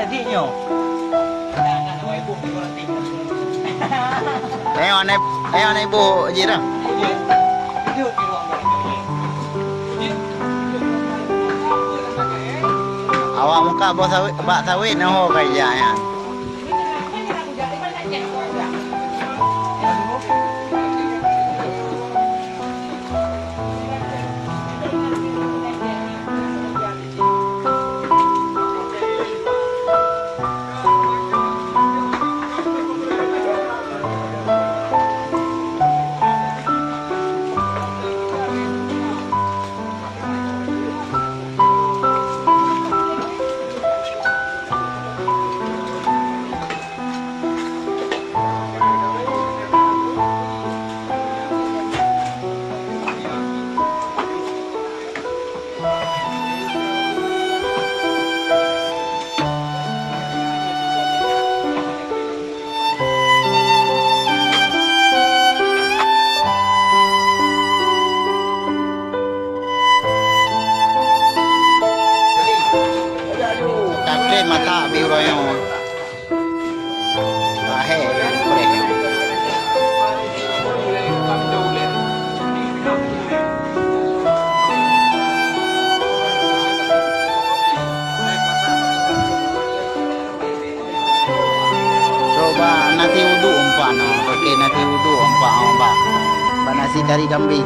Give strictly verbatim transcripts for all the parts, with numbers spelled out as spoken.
Adik nyoe. Ayo, aneuk, ayo, aneuk ibu je dah. Awak muka bak sawét, bak sawét nyoe ho ka ijak nyan. Takleh mata biru royong. Lahé, preh. Coba nasi uduk empat noh, pakai nasi uduk empat noh, bah. Bah nasi kari kambing.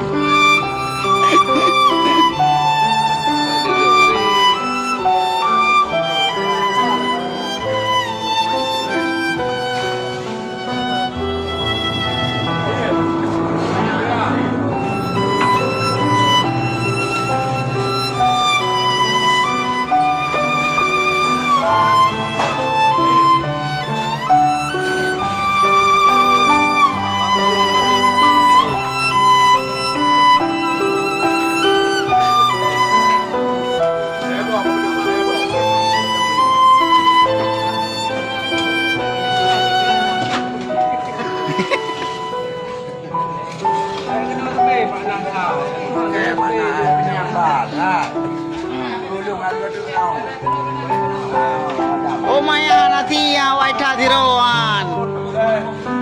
Oh maya nasi ya wai that siroan.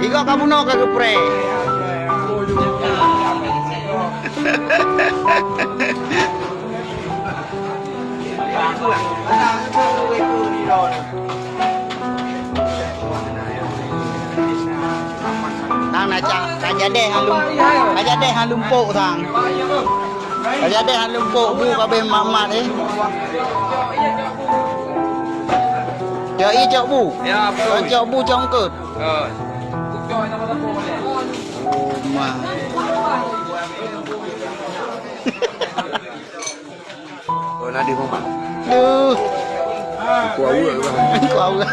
Igo kamu no ka geprek. Nang na cak, ka jadeh han lum-, ka jadeh han lumpok sang. Ka jadeh han lumpok bu ka beh mamat eh. Cok i cok bu. Ya, betul. Cok bu congkot. Oh. Oh, ma. Oh, Nadif Muhammad. Duh. Kuah urat lah. Kuah urat.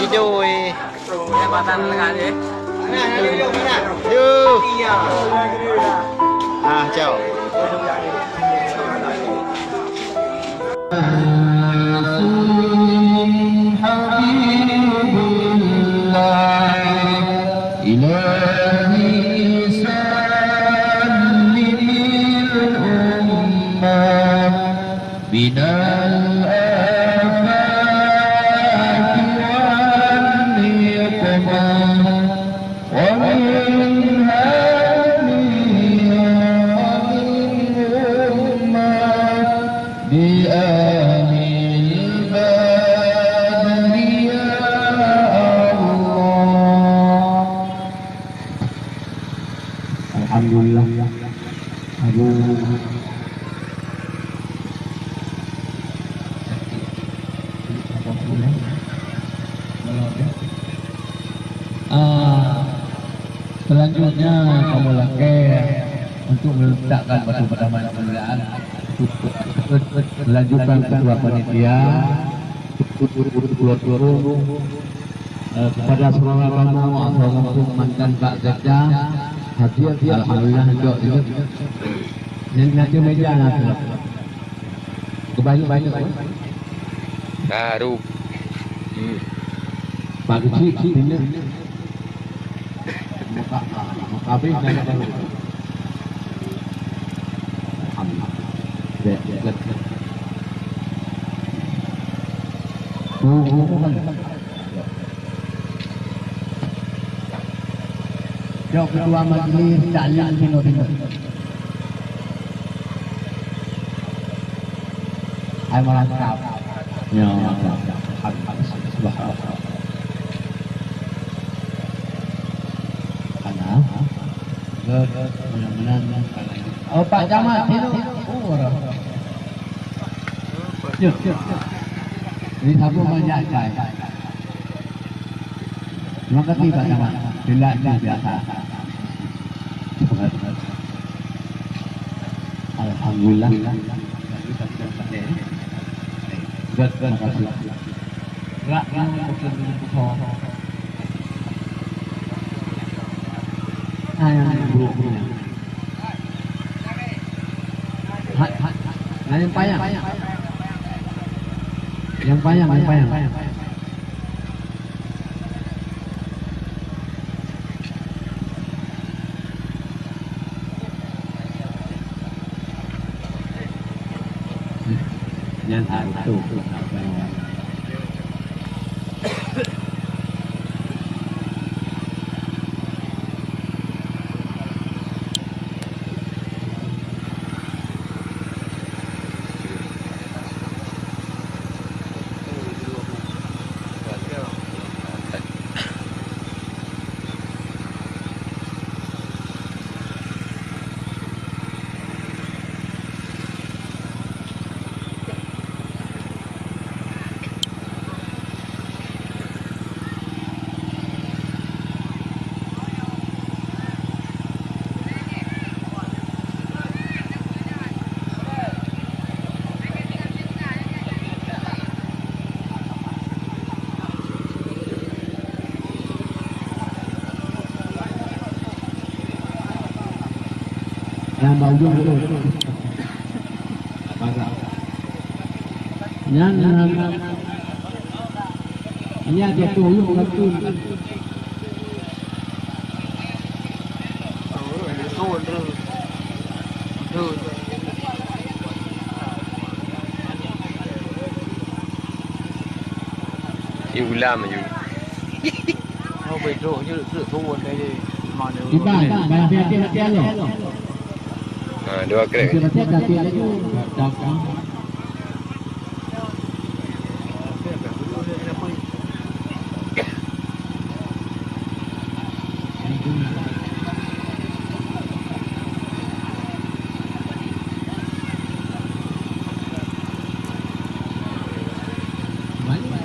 Idoi. Duh. Ah, ciao. رسول حبيب الله، إلهي سلم الأمة من الآفات والنقمة. ومن هم ومن همة بأهل البدر يا الله. Alhamdulillah. Aduh. Ah, selanjutnya kamoe lakèe untuk meletakkan batu pertama kemuliaan untuk melanjutkan ketua panitia, eh, kepada saudara kamoe atau untuk mantan Pak Sekda, hadir, alhamdulillah, untuk ini. Nanti meja nanti. Kebanyakan. Baru. Hmm. Pak Kecil, sini. Muka, muka habis dah. Alhamdulillah. Tuh, bukan. Cok ketua majelis taklim tengok-tengok. Hai mantap. Ya, mantap. Subhanallah. Karena, mudah-mudahan, oh, Pak Camat, sini. Oh, orang. Yuk, yuk. Ini sapu banyak, guys. Terima kasih, Pak Camat. Bila itu biasa. Alhamdulillah. Terima kasih. Rak, yang mungkin. Ah, yang buruk-buruk. Hai, hai. Nah, yang payah. Yang payah, yang payah. Nyan hai tu. Nyang bak ujong tu. Nyan, nyan, nyan jatuh ujong satu. Iulam aju. Oh, betul je, betul turun tadi. Mana? Iban, bayar hati-hati Allah. Ha, dua krek. Hati-hati laju.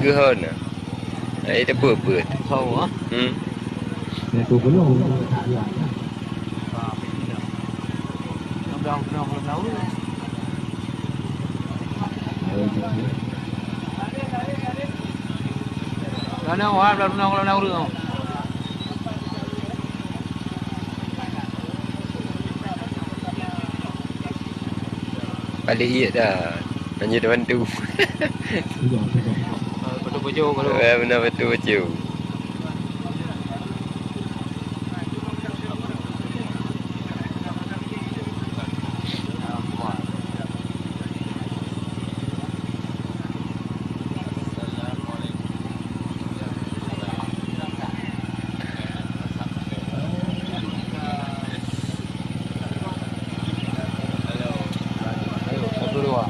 Geuhon na. Ai teupeu-peu. Hau ah. Hmm. Kana wah dalam nong dalam ureueng. Balik iék dah. Lanjut bantu. Betul bujur kalau. Eh, benar betul bujur. Satu dua.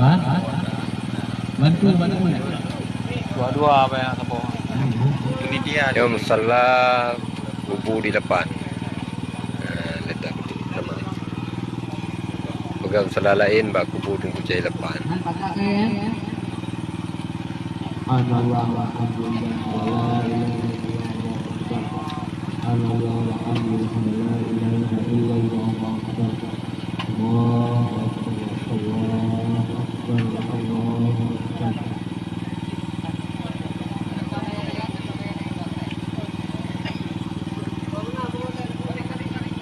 Ha? Bantu, bantu. Dua-dua apa yang sapa? Ini dia. Dia musalla kubu di depan. Ha, letak betul sama. Pegang musalla laén bak kubu Teungku Jai depan. Subhanallah, walhamdulillah, wa la ilaha illallah, akbar. Subhanallah, walhamdulillah, wa la ilaha illallah, akbar. Allahu akbar, Allahu akbar, Allahu akbar.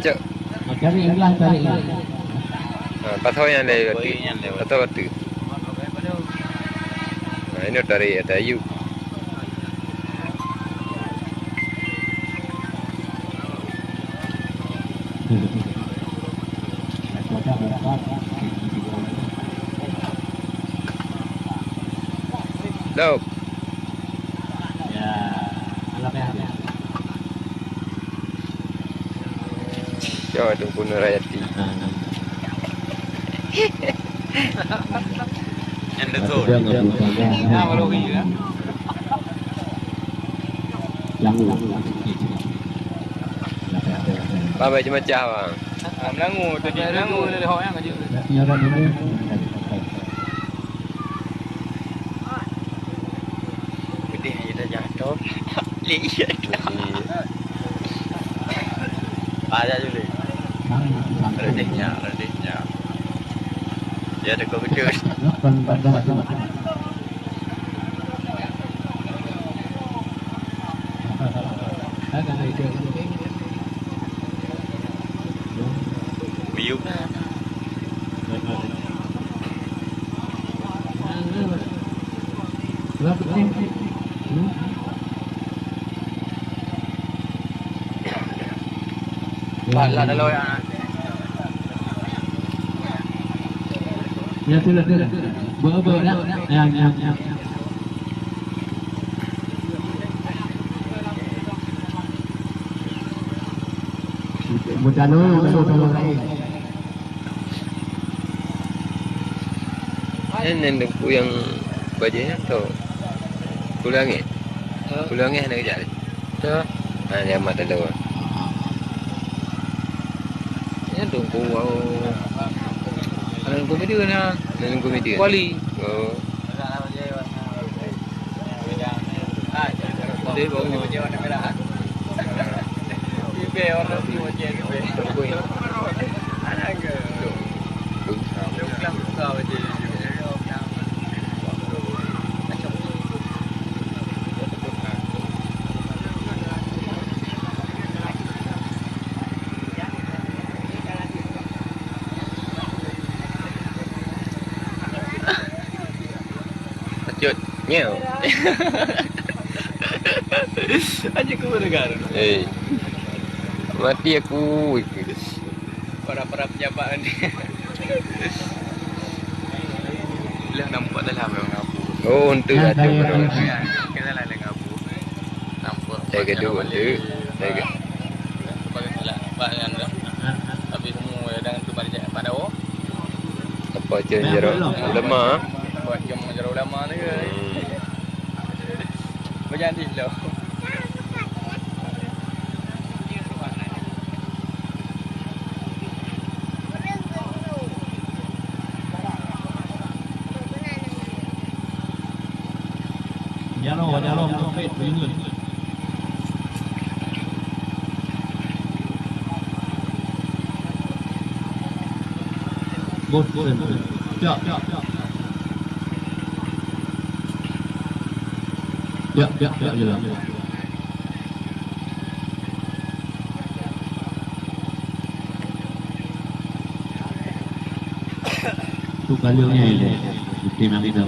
Cok. Tarik lah, tarik lah. Ha, pasal yang lain batu. Pasal batu. Ha, ini tarik atas ayu. Dok. Coba Teungku Nurhayati. Yang betul. Yang Bang, baik macam-macam, bang. Ah, Melangu, tadi Melangu. Pedih je dah jatuh. Lé je dah. Payah je lé. Redeh nyak, redeh nyak. Dia ada kau kejut. Miyup. Lah, lah, dah lawai, ah. Ya, sudah, sudah. Bawa, bawa dah. Ya, ya, ya. Buta lu, lu, lu, lu, lain. Nyan, nyan Teungku nyang bajèe nyan tho. Pulang eh? Hah? Pulang eh, hana geujak lé? Tho. Ha, nyan mat taloe. Nyan Teungku, oh. Nyan Teungku Mideuen nyan. Nyan Teungku Mideuen. Kuali. Oh. Lanjut. Nyew. Lanjut ke mana kan? Eh. Mati aku. Para-para pejabat ni. Lah nampak dah lah memang aku. Oh, untuk ada. Kena lah dengan aku. Nampak. Saya kedua tu. Saya ke- Nampak yang tu. Tapi semua yang tu pada pada oh. Apa je jeruk ulama? Buat jam jeruk ulama tu ke? Hmm. Berjanji lo. Nyalo, nyalo, mungkin, mungkin. Bos, bos, bos. Cak, cak, cak. Cak, cak, cak, jelas. Tu kali ni, tim yang kita.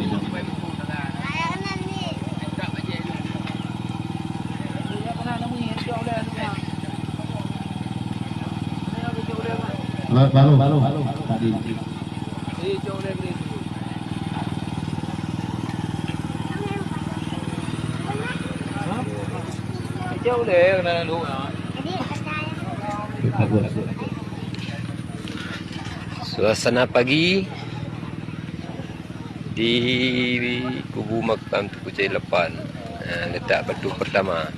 Baru, baru, baru, tadi. Suasana pagi di kubu makam Teungku Cai Lapan, eh, letak batu pertama.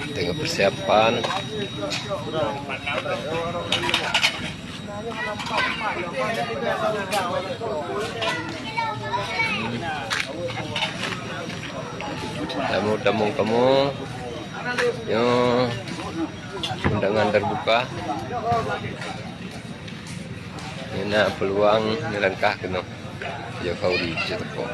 Tengah persiapan. Tamu-tamu kamoe, nyoe undangan terbuka. Nyoe na peuluang neulangkah keunoe. Jokowi, Jokowi.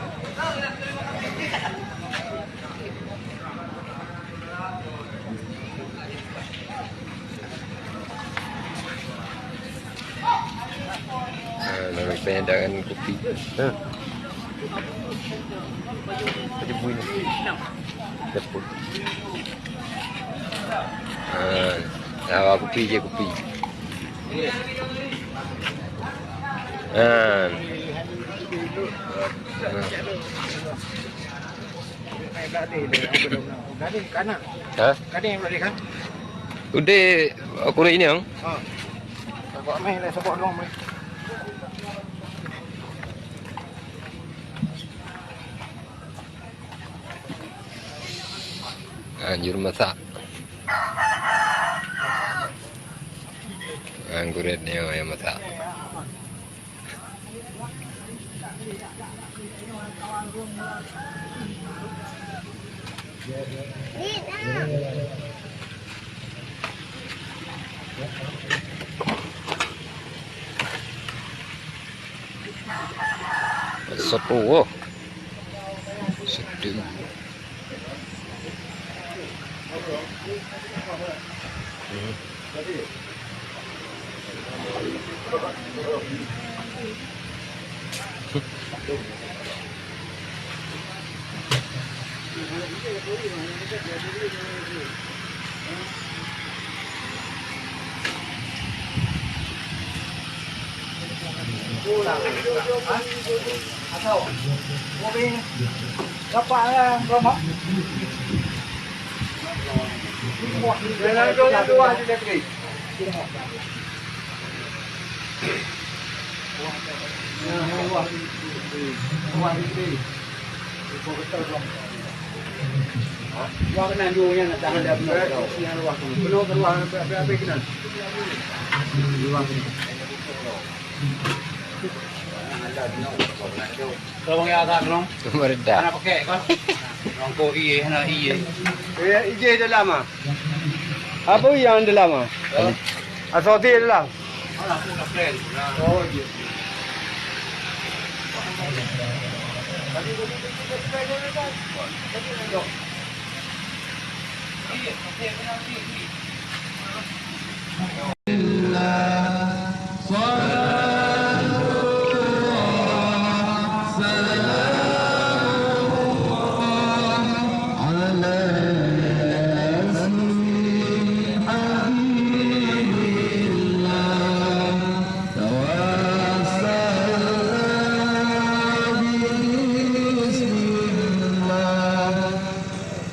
Nah, pèng dah kan kopi. Ha. Ada bunyi. Dapur. Ha. Awak kopi je, kopi. Ha. Ha. Ha? Udeh, aku dah ini, Ang. Ha. Sebab meh, sebab dong meh. Anjur masak. Anggur ni yang masak. Satu, oh. Satu. Tolong ya, Kak, tolong. Pemerintah. Anak pakai, kan? Rongkok iye, anak iye. Eh, ije dalam ah. Apa yang dalam ah? Asal di dalam. Oh, iya.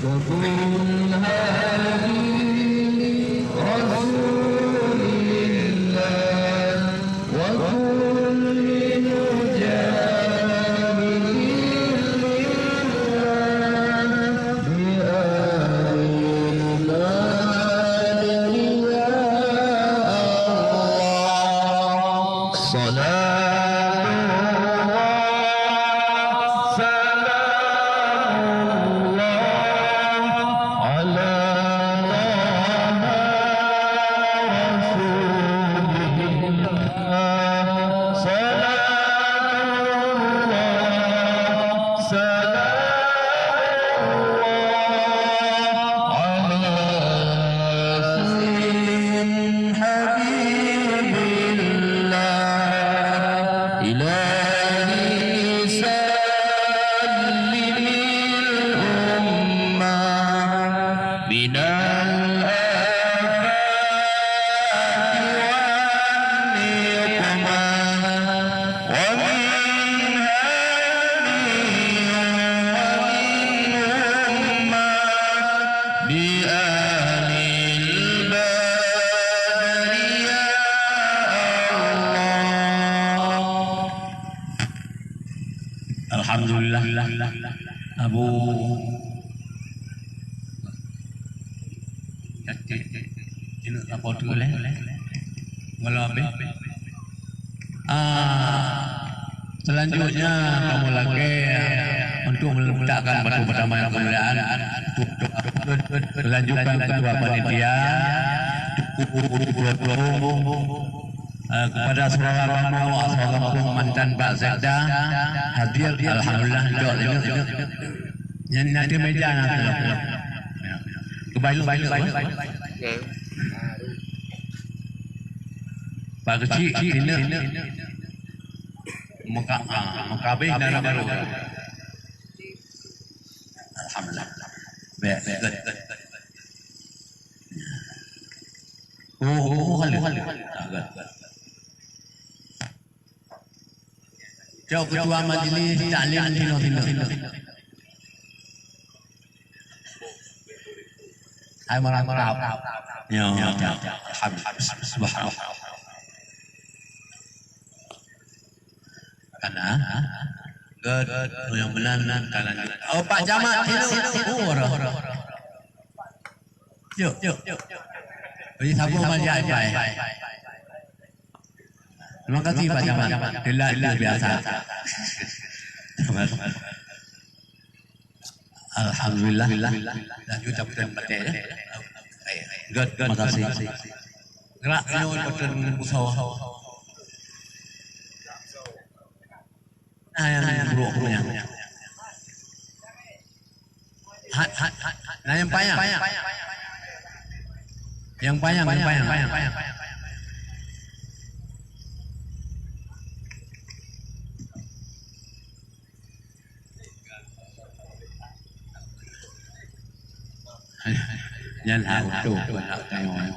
وكل هادي رسول الله، وكل مجاهد لله بآل الباري يا الله. صلاة الله، سلام الله على طه رسول الله. صلاة الله، سلام الله على ياسين حبيب الله. إلهي سلم الأمة من الآفات والنقمة، ومن هم ومن أمة بآل البدر يا الله. Alhamdulillah, Abu. Keuneuk lapor teuk lé. Walau habéh. Ah, selanjutnya kamoe lakée untuk meletakkan batu pertama yang kemuliaan untuk melanjutkan ketua panitia Teungku Putri Pulo Plueng. Eh, kepada saudara Ramo, saudara Kampung mantan Pak Sekda hadir, alhamdulillah, jok, jok, jok. Nyan, nyan di meja na. Ya. Keubai lôn, keubai lôn, eh. Pak Keuchik, sini. Muka, ah, muka habis dara baru. Alhamdulillah. Baik, baik, good. Oh, oh, halus. Ah, good, good. Cok ketua majlis taklim sinoe-sinoe. Hai, mantap. Ya, ya, ya. Alhamdulillah. Subhanallah. Karena, good, nyang meunan ka lanjut. Oh, Pak Camat, sinoe. Oh, ora. Yuk, yuk. Beri sapu maja aja. Terima kasih, Pak Camat. Telat, luar biasa. Alhamdulillah. Lanjut cabutan batai, ya. Good, terima kasih. Gerak nyoe button musoh. Nah, nyang buruk-buruk nyan. Hat, hat, hat, hat. Nah, nyang panyang. Nyang panyang, nyang panyang. Nyan hak utoh, bukan hak tanyoe.